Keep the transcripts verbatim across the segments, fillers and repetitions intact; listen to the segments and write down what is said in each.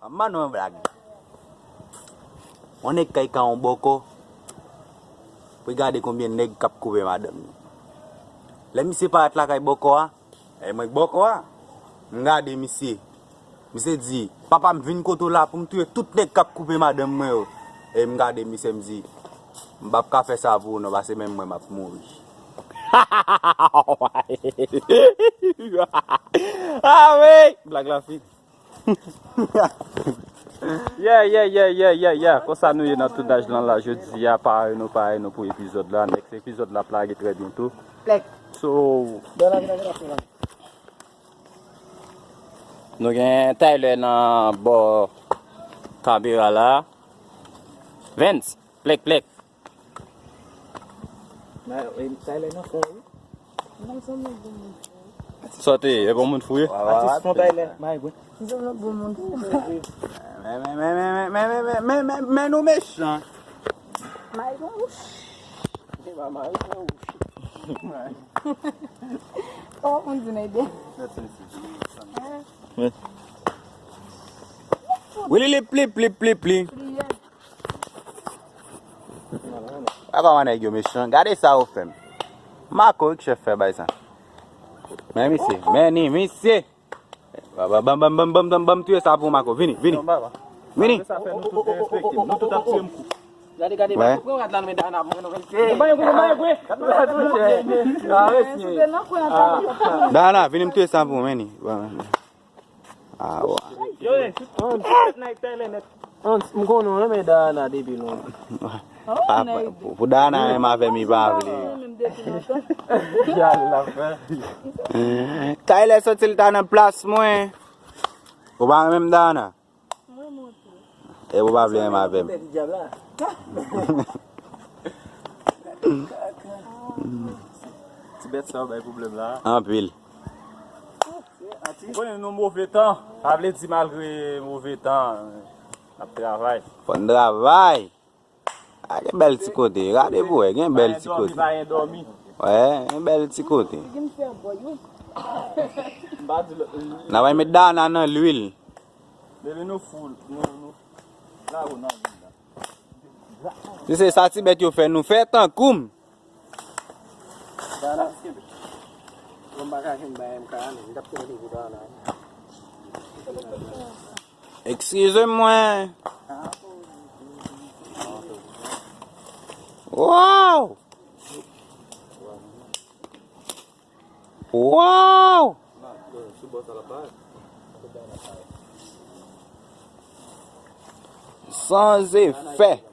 M ban nou yon blag. Yon nèg kay ka yon bòkò. Pou gade konbyen nèg k ap koupe madanm li. Lè misye parèt lakay bòkò a, e mwen k bòkò a. M gade misye. Misye di, "Papa, m vin kote w la pou m touye tout nèg k ap koupe madanm mwen yo." E m gade misye, m di, "M p ap ka fè sa pou ou non, paske menm mwen m ap mouri." Ah wi! Blag la fini. Yeah, yeah, yeah, yeah, yeah, yeah. Konsa nou ye nan tounaj lan la jodi a, pare nou, pare nou pou epizòd la. Next epizòd la ap lage trè byento. Plèk. So, Dana, vin avè l la. Nou gen Tyler nan bò kamera la. Vens, plèk, plèk. Nan, e, Tyler nan fon, wi. Sa w te ye, e bon moun fou ye? Atis fon Tyler, may gwe. M sanble bon moun fou. Men, men, men, men, men, men, men, men, men, men nou mechan. May gwe, wouch. E pa may gwe, wouch. Oh, moun di nan ide. Wi, li, li, pli, pli, pli, pli. Papa, nèg yo mechan. Gade sa yo fè m. Marco, wi, k chèf fè bay sa. Men misye, men ni misye. Ban, ban, ban m touye sa pou Marco. Vini, vini. Vini. Sa fè nou tout derespekte m. Nou tout ap tiye m kou. Gade, gade, Marco, pran rad la nan men Dana, mwen, nou, mesye. Bay gwe, bay gwe. Dana, vini m touye sa pou ou, men ni. Ah, wa. Yo, eh, tout, tout nèg Taylandè. Hans, m konnen w renmen Dana depi lontan. Pa, pa, pou, pou Dana menm avè m, li pa vle. Jal la fè. Tyler soti l ta nan plas mwen. Ou pa renmen m, Dana? Mwen montre. E ou pa vle renmen avè m? Ti bèt sa bay pwoblèm la. Anpil. Ou konnen nou move tan. Sa vle di malgre move tan, n ap travay. Fò n travay. A, gen bèl ti kote. Gade pou wè, gen bèl ti kote. Pa gen dòmi, pa gen dòmi. Wè, gen bèl ti kote. N a va met Dana nan lwil. Depi nou fou, nou, nou, la ou nan vin la. Si se sa ti bèt yo fè, nou fè tankou m. Dana, bon bagay, m bay M K a, men m t ap kenbe pou Dana. Eskize mwen. Wow! Wow! Sans effet.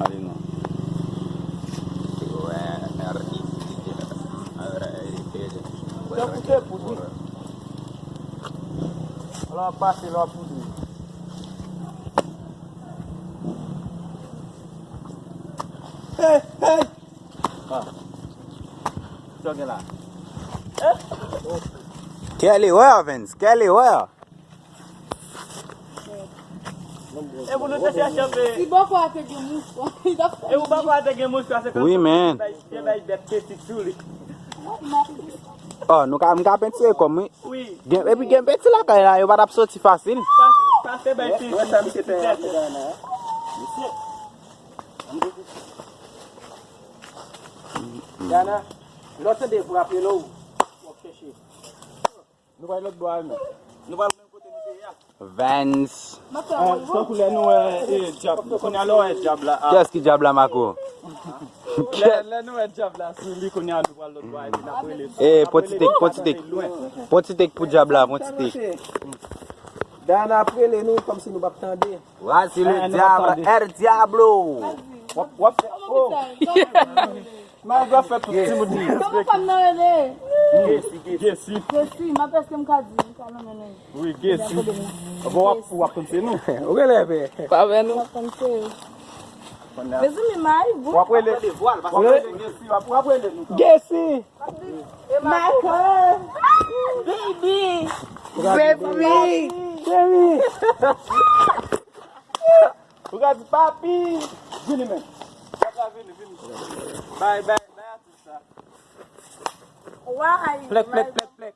Ale non. Tankou te poud, wi. Lè w ap pase, lè w ap poudre. Hey, hey! Ah. Sa w gen la? Quelle erreur, Vens? Quelle erreur? E pou nou te chèche anpe. Si bòkò a te gen mouchwa, li t ap fè. E pou bòkò a te gen mouchwa, se kòm... Wi, men. Se bay bèt peti sou li. Oh, nou ka, m ka pentire kò m, wi. Wi. Gen, epi gen peti lakay la, yo pa t ap soti fasil. Pase, pase bay peti. Wè sa misye fè a, Dana. Misye. Dana, lè w tande frape nou, w ap chèche. Nou pral lòt bò a, nou. Nou pral menm kote nou te ye a. Vens. Ah, tankou lè nou wè, eh, dyab. Kounye a lè w wè dyab la, ah. Kiyès ki dyab la, Marco? Lè, lè nou wè dyab la sou li, kounye a nou pral lòt bò a, epi n ap rele. Eh, pon ti tek, pon ti tek. Pon ti tek pou dyab la, pon ti tek. Dana ap rele nou kòmsi nou p ap tande. Voici le diable, el diablo. W ap, w ap fè, oh. Malgre w ap fè tout timoun derespekte. Kòman fanm nan rele? Gesi, Gesi. Gesi, m ap èske m ka di, m ka nonmen nou. Wi, Gesi. Bon, w ap, w ap konn se nou. Ou genlè pè. Pa vè nou. W ap konn se. Mezanmi, may, bon. W ap rele. W ap rele Gesi, w ap, w ap rele nou. Gesi. Michael. Baby. Baby. Baby. Papi, vini men. Papi, vini, vini. Bay, bay, bay atis sa. Why? Plèk, plèk, plèk, plèk.